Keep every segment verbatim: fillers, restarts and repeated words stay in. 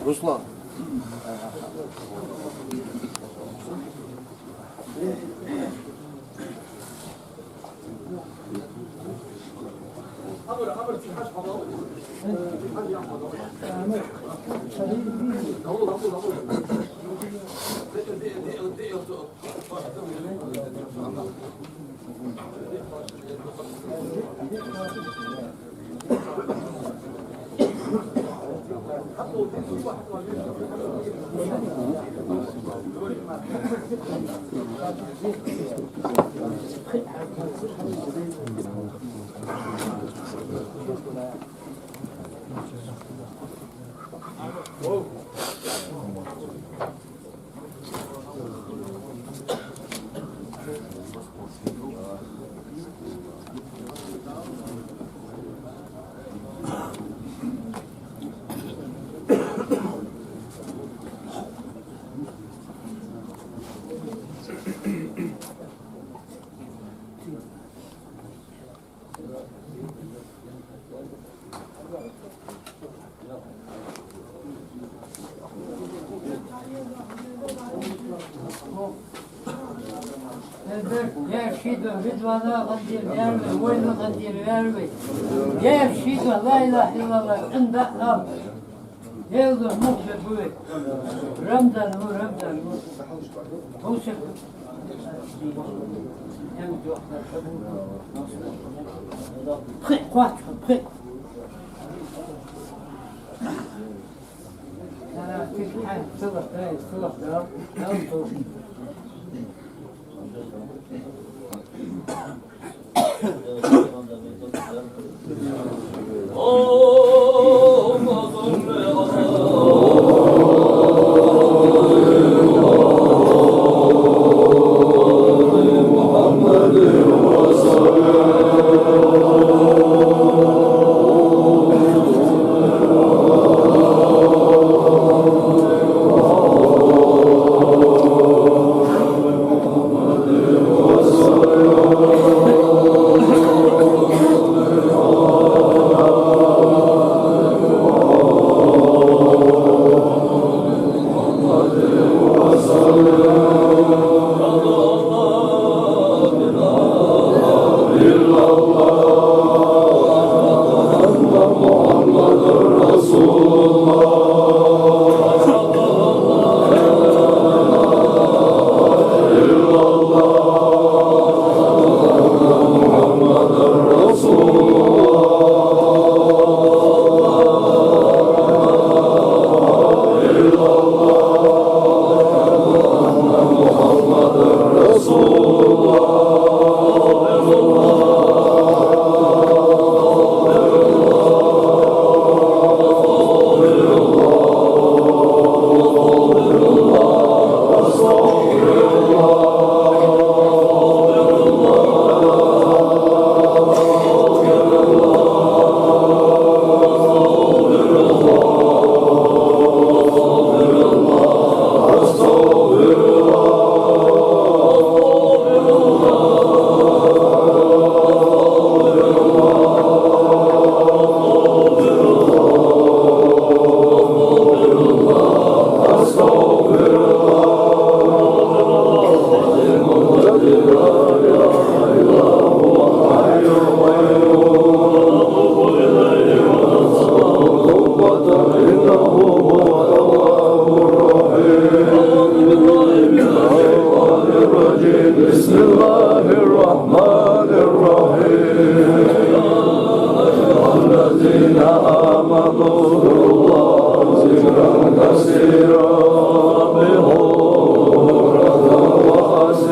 Руслан. Даьла ший духьа, Ридвана къандийла ваьлла вай, вайна къандийла ваьлла вай. Даьла ший духьа, ла илахӀа иллаллахӀ, къинтӀера ала. Даьла духьа мукъа бергба вай. Рамадан ва, Рамадан ва. Хьовсал. Пхиъ кхоач, пхиъ. بسم الله الرحمن الرحيم. الذين آمنوا اذكروا الله ذكرا كثيرا. سبحوه بكرة وأصيلا.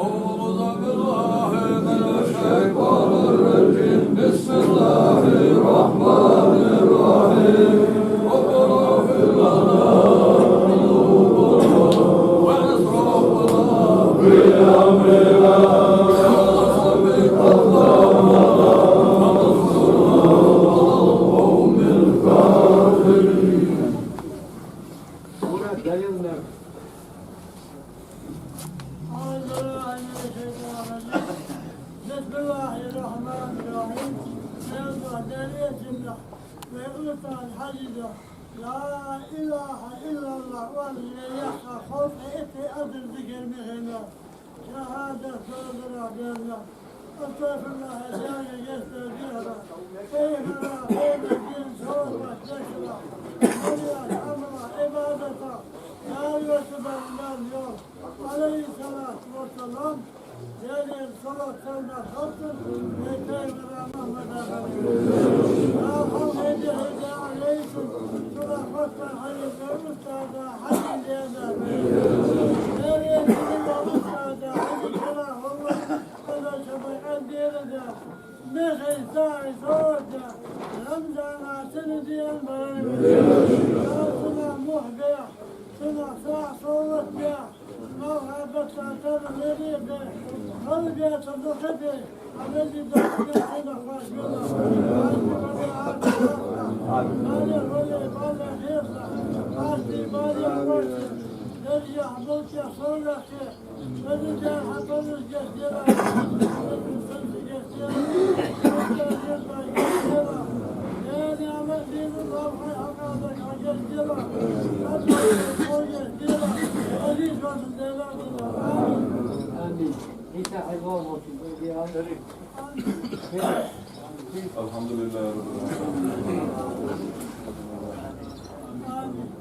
أعوذ بالله من الشيطان الرجيم. بسم الله الرحمن الرحيم. أعوذ بالله من الشيطان الرجيم. بسم الله الرحمن الرحيم. يا صاحبي، يا سيدنا، ويقول تعالى الحديث: لا إله إلا الله، والذي يخشى خوف إتي أدر ذكر مهنا. شهادة صدر بينا. أستغفر الله، يا جيش الجهرة. كيف لا، كيف الدين صوت الجسرة. مريا أمر عبادته. لا يعتبر الناس يوم. عليه الصلاة والسلام. يعني الصلاة سلمى خمسة. بيتين ورا محمد آخر. لا حول إلا بالله عليكم. صلاة خمسة على الأستاذ حبيب يا زلمة. يعني الأستاذ حبيب كلام الله. هذا شبه عندي رجال. مخي ساعي صوت. رمضان سندي أنبر. يا سلام محبي. سمع ساعة صوت بها. مرحبا تعتبر غريبة. قلبي تدخبي. الذي دخل سنة فاشلة. مالي ولي بالي خيصة. عاشتي بالي عواشي. الذي يحبك يحصل لك. آمين. الحمد لله رب العالمين.